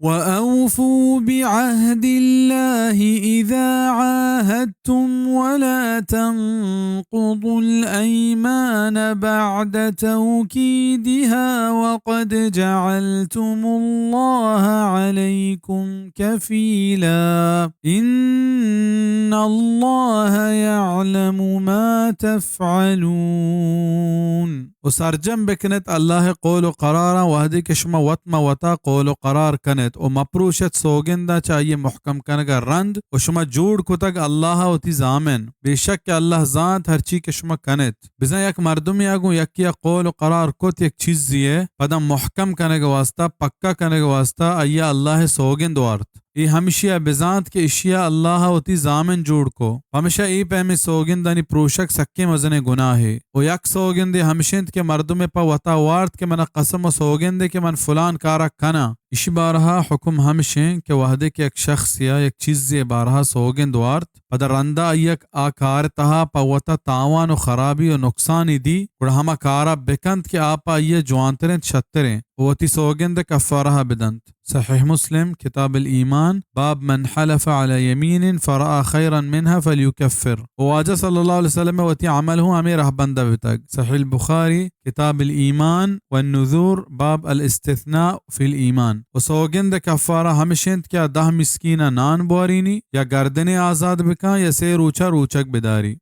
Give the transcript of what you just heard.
وأوفوا بعهد الله إذا عاهدتم ولا تنقضوا الأيمان بعد توكيدها وقد جعلتم الله عليكم كفيلا إن الله يعلم ما تفعلون. و سرجم بکنت اللہ ءِ قول و قراراں، وہدے کہ شما وت ماں وتا قول و قرار کنت و مپروشت سوگنداں چہ آئی ءِ محکم کنگ ءَ رند، و شما جوڑ کتگ اللہ ءَ وتی زامن۔ بے شک کہ اللہ زانت ہرچی کہ شما کنت۔ بزاں یک مردمے ءَ گوں یکے ءَ قول و قرار کت یک چیزے ءِ، پدا محکم کنگ ءِ واسطہ، پکا کنگ ءِ واسطہ آئی ءَ اللہ ءِ سوگند وارت۔ اے ہمشی ءَ بزانت کہ اشی ءَ اللہ ءَ وتی زامن جوڑ کو۔ پمشا اے پیمیں سوگندانی پروشگ سکیں مزنیں گناہے۔ و یک سوگندے ہمش انت کہ مردمے پہ وتا وارت کہ منا قسم و سوگندے کہ من فلان کارا کناں۔ اشی بارہا حکم ہمش انت کہ وہدے کہ یک شخصے ءَ یک چیزے بارہا سوگند وارت، پدا رندا آئی ءَ آ کار تہا پہ وتا تاوان و خرابی و نقصانی دی، گڑا ہما کارا بکنت کہ آ پہ آئی ءَ جوانتریں، شتریں، و وتی سوگند ءِ کفارہ ءَ بدنت۔ صحیح مسلم، کتاب الایمان، باب من حلف علی یمین فرأى خیرا منها فلیکفر۔ و واجہ صلی اللہ علیہ وسلم ءِ وتی عمل ہوں ہمے رہبند ءَ بوتگ۔ صحیح البخاری، کتاب الایمان والنذور، باب الاستثناء فی الایمان۔ و سوگند ءِ کفارہ ہمش انت کہ آ دہ مسکین ءَ نان بوارینی، یا گردنے آزاد بکاں، یا سے روچا روچگ بداری۔